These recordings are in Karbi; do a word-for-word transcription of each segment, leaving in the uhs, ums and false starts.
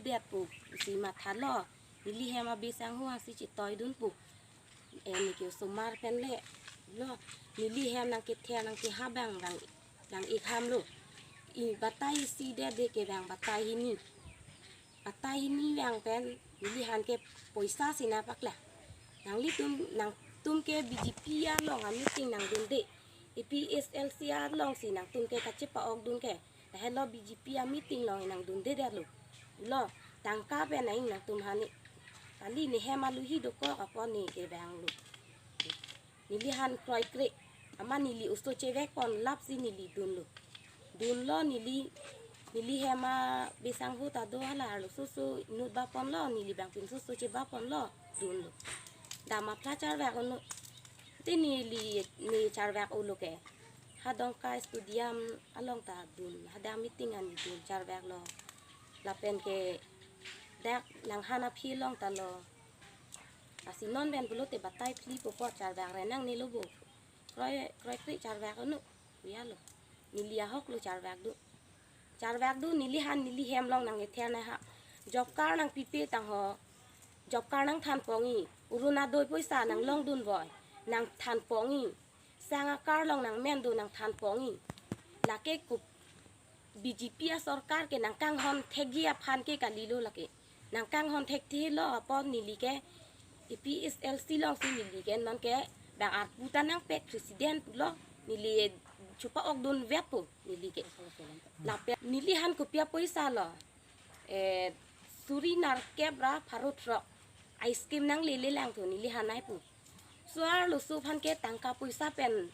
Detpo pusi mathalo. Neli hem abisang hu hangsi chetoidunpo. Eh, neke osomar pen le. Lo, neli hem nangkether nangkehap abang vang, vang-ik ham lo. I batai isi det de ke vang batai hini. Batai hini vang pen nelihan ke poisa si nangpaklang. Nanglitum, nangtum ke B J P along a-meeting nangdunde. A P H L C alongsi nangtum ke kachepa-okdun ke. Lahelo B J P a-meeting along nangdunde det lo. Lo, tangka pen aing nangtum hani. Kali ne hem aluhi dokok apot ne kevang lo. Nelihan kroikre. Amat neli oso chevekpon lapsi neli dunlo. Dunlo neli, neli hem abisang hu ta do hala arloso so inut baponlo, neli bang pinso so chebaponlo, dunlo. Dam aphla charvek unlo. Te neli ne charvek unlo ke. Ha Dongka stadium along ta dun. Hadak meeting an dun charveklo. Lapen ke dak Langhan aphi along ta lo. Lasi non pen pulote batai phli po apot charvek re nangne lo bo. Kroi, kroikre charvek unlo. Yalo. Neli ahok lo charvekdun. Charvekdun nelihan neli hem along nangkether nangha. Job card nangpipe tangho. Job card nangthanpon-i. Orunodoi poisa nanglongdunvoi. Nangthanpon-i. Sang a-card along nangmen do nangthanpon-i. Lake ko B J P asorkar ke nangkanghon thekji aphan ke kalilo lake. Nangkanghon thekthelo apot neli ke A P H L C alongsi neli ke non ke bang arpu ta nangpek president pulo neli chepa-okdunvetpo neli ke. Lapen nelihan kopi apoisa lo. Eh, suri nerkep ra pharo throk. A-scheme nanglele lang thu nelihan nangpu. So arloso aphan ke tangka poisa pen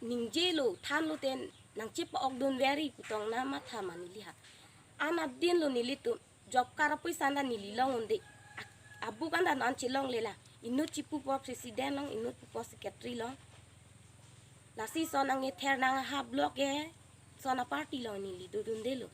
ningjelo thanlo te nangchepa-okdunveri pu tong na matha ma nelihan. Anat din lo nelitum job card apoisa anta neli long un-e. A-, abu kan anta non chelongle lang. Inut chepupo president along, inut pupo secretary along. Lasi son nangkether nanghap lo ke son a-party along neli dodundelo.